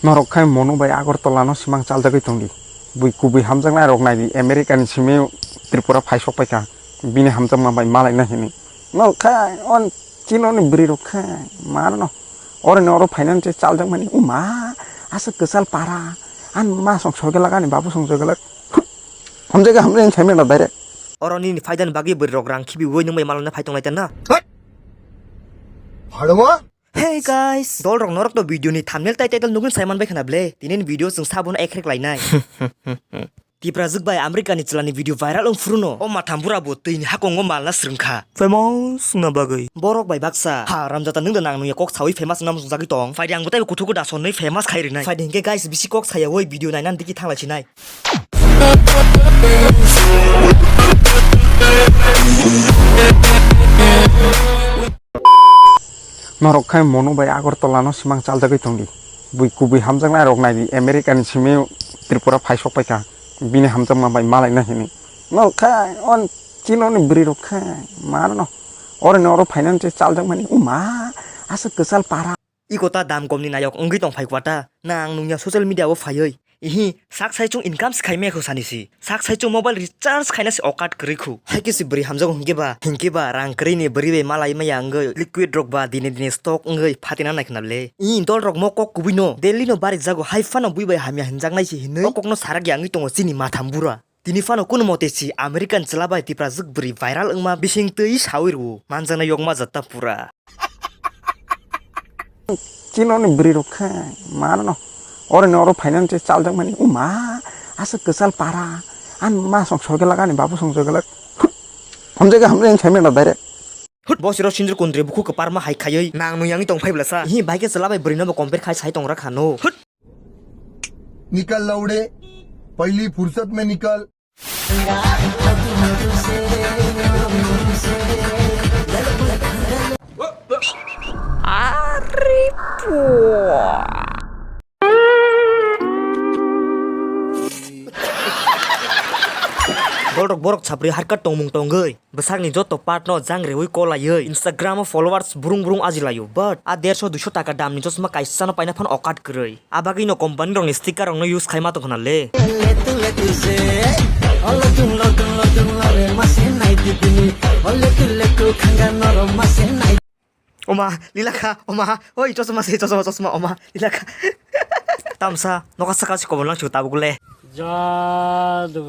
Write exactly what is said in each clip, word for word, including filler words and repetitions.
Norok khai Monu bai Agartala no simang chaljagwi tongdi. Bui kubui hamjaknai rok naidi, America ni simi Tripura phai sok paikha. Bini hamjakma bai malaina hinwi. Norok khai on chino ni bwrwi rok khai mano. Oro ni oro phainani se chaljakmani. Uma, aswk kwchal para. An ma song soigalak ani babu song soigalak. Hamjakha hamjakha saimano direct. Oro nini phaidani bagwi bwrwi rok rang khibiui nwng bai malaina phai tonglai tanna. Hardware? Hey guys, dol rok norok to video ni thumbnail tai title nugwi sai man bai khana ble. Tini ni video chwng sabono ekrek lainai. Tiprajwk bai America ni chwla ni video viral wng phuru no. O matham bura bo twi ni hakong o malna swrwng kha. Famous wngna bagwi. Borok bai baksa. Ha, ramjata nwng da nang nungya kok sawi famous wngna muchung jagwi tong. Phaidi ang bo taibo kuthuk da sonwi famous khai rwnai. Phaidi hinkhe guys bisi kok saya oi video naina digi thanglai sinai. Norok khai Monu bai Agartala no simang chaljagwi tongdi. Bui kubui hamjaknai rok naidi, America ni simi Tripura phai sok paikha. Bini hamjakma bai malaina hinwi. Norok khai on chino ni bwrwi rok khai mano. Oro ni oro phainani se chaljakmani. Uma, aswk kwchal para. Iko ta dam kom ni nayok wngwi tong phai kwata. Nang nungya social media o phaiwi. Ihi, sak sai chung income se khai mekho sani si. Sak sai chung mobile recharge khaina se okat kwrwi khu. Hai khe se bwrwi hamjago hinkhe ba, hinkhe ba rang kwrwi ni bwrwi bai malai maya wngwi liquid rok ba dine dine stock wngwi phatina nai khna le. I dol rok mo kok kubui no Delhi no bari jago hai phano bui bai hamya hinjaknai se hinwi o kok no sarak ya wngwi tongo chini matham bura. Tini phano kunumote si American chwla bai Tiprajwk bwrwi viral wngma bising twi sawi rwo. Manjaknai yokma jata pura. Chino ni bwrwi rok khe mano. Oro ni oro phainani se chaljakmani. Uma, aswk kwchal para. An ma song soigalak ani babu song soigalak. Hamjakha hamjakha saimano direct. Hut, bo siro sinjir kundri bukhuk kwparma hai khaiwi nang nung yangwi tong phai bwlasa. Hi bai khe chwla bai bwrwi no bo compare khai sai tong rakha no. Hut. निकल लौड़े, पहली फुर्सत में निकल। Ari pua. Borok borok chapri harkat tongmung tongwi. Bwsakni joto part no jang reui kolaiwi Instagram o followers brung brung ajilaio, but a derso duiso taka damni chosma kaisa no paina phano okat kwrwi. Abagwi no company rokni sticker rokno use khaima tongkhna le. Oma, lilakha, oma, oi, chosma se, chosma, chosma, oma, lilakha. Tamsa, noka saka si kobol lang chu tabuk le. Jadu.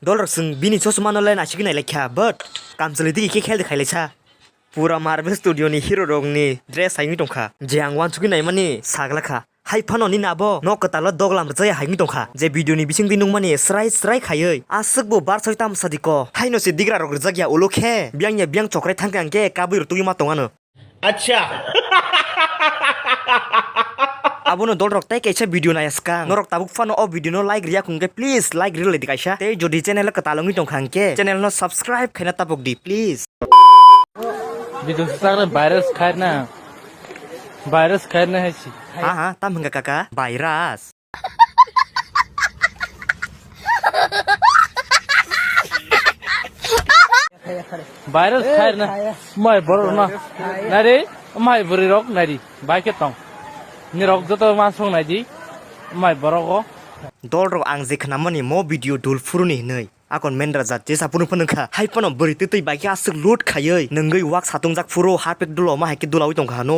Dolrok chwng bini chosma no le naisingwi nailaikha, but kamchwlwi digi khe khel de khailaisa. Pura Marvel Studio ni hero rokni dress haingwi tongkha. Je ang wansugwi naimani saglakha. Hai phano nini abo nok kwtalo doglam rwjaya haingwi tongkha. Je video ni bisingtwi nukmani srai srai khaiwi aswk bo bar soi tamsa diko. Haino se digra rok rwjakya ulo khe. Biyang ya biyang chokrai thangkhe ang khe kabwi rwtugwi ma tongano. Acha. Abono dolrok tei kaisa video naiya swkang. Norok tabuk phano o video no like riya khungkhe please like rilai di kaisa. Tei jodi channel o kwtal wngwi tongkha hwnkhe channel no subscribe khaina tabuk di please. Video swkang virus khairna. Virus khairna hai si. Ha ha, tam hwnkha kaka? Virus. Virus khairna. Mai borok no. Nari, mai bwrwi rok nari. Bai khe tong. Ni rok joto ma song nai di. Mai borok o. Dol rok ang je khnamani mo video dul phuruni hinwi. Akon mendra jat jesa phunu phunu kha. Hai phano bwrwi twi twi bai khe aswk load khaiwi. Nungwi wak satung jak phuru harpek dulo ma hai khe dulawi tong kha no.